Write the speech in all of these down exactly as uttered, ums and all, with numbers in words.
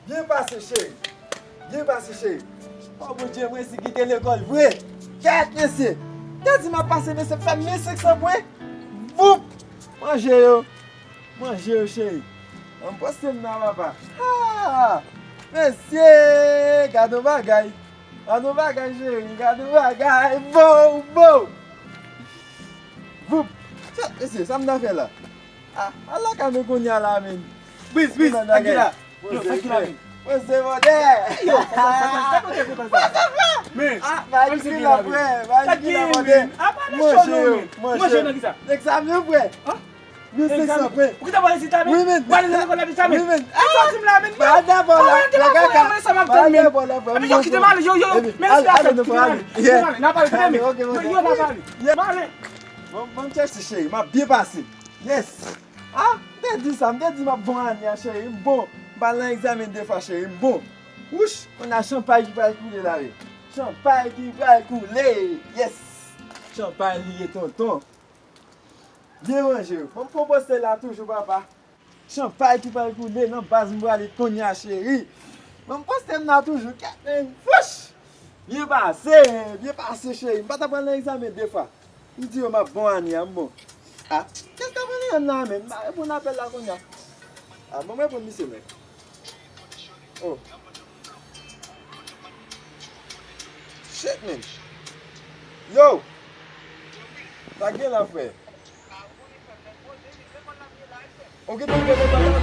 Byen pase, cheri. Byen pase, cheri. O Bondye, mwen si kite lekòl vre. Kèt, mesye. Te di m ap pase, mesye, fè m mil senk san pwen. Voup! Manje yo. Manje yo, cheri. An poste m nan, papa. Ha! Mesye, gade yon bagay. Gade yon bagay, cheri. Gade yon bagay. Bow, bow! Voup! Kèt, mesye, sa m ta fè la? Ah, ala ka men kounye a la, men. Briz, briz, sa k gen la? Yo, sa k gen la, men? Poze, mòdè! Yo, sa, sa, sa, sa, sa, sa, sa, sa. Men, ah, ba ki la, frè, ba ki la, mòdè. Manje yo, manje yo. Nèg sa m yo, frè. Mil senk san frè. Ou ki ta pale si ta, men? Wi, men. Pale nan lekòl la, men. Wi, men. Sa di m la, men. Ba dabò la, la kaka. Ba dabò la, frè. Yo, kite m ale, yo, yo, yo. Men respè a fèt, kite m ale. Kite m ale. N a pale, kite m ale. Yo, n a pale. M ale. Bon, bon, chèche, cheri. M ap byen pase. Yes. Ah, m te di sa, m te di m ap bon ane a, cheri, m bon. M pa nan egzamen de fwa, cheri, m bon. Wouch, kounye a chanpay ki pral koule la, wi. Chanpay ki pral koule, yes. Chanpay li ye, tonton. Byen ranje, wi. Bon, m pran poste la toujou, papa. Chanpay ki pral koule nan baz m prale kounye a, cheri. Bon, m poste m la toujou, kèt, men, wouch. Byen pase, byen pase, cheri. M pa ta pral nan egzamen de fwa. M di yo m ap bon ane a, m bon. Ah, kèt k ap pran nan la, men? M pa reponn apèl la kounye a. Ah, bon, m reponn misye, men. Oh. Shit, men. Yo! Sa gen la, frè? Ou gen tou gen nan pale, men.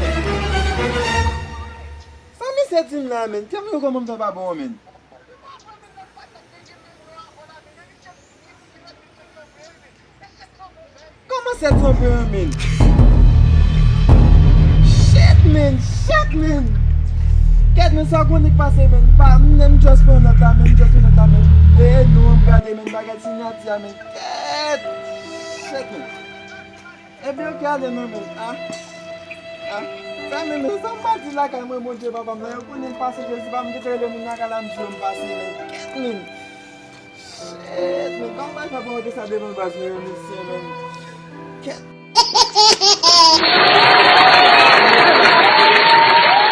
Sa misye di m la, men? Tèm yo kòman m fè pa bon, men? Kòman sèt san pwen an, men? Shit, men! Shit, men! Kèt, men, sa konik pase, men. Pa, m, m just pran nòt la, men. M just pran nòt la, men. E, e, non, m gade, men. Bagay siyati a, men. Kèt! Shit, men. Ebyen, oke, ale non, men. Ah. Ah. Sa, men, men, sa m pa di lakay mwen, Bondye, papa m nan. Yo konnen m pase Jezi, pa m gentan rele moun lakay la, m di yo m pase, men. Kèt, men. Shit, men, kòman m pral fè pou mete sa devan baz mwen yo, mesye, men? Kèt.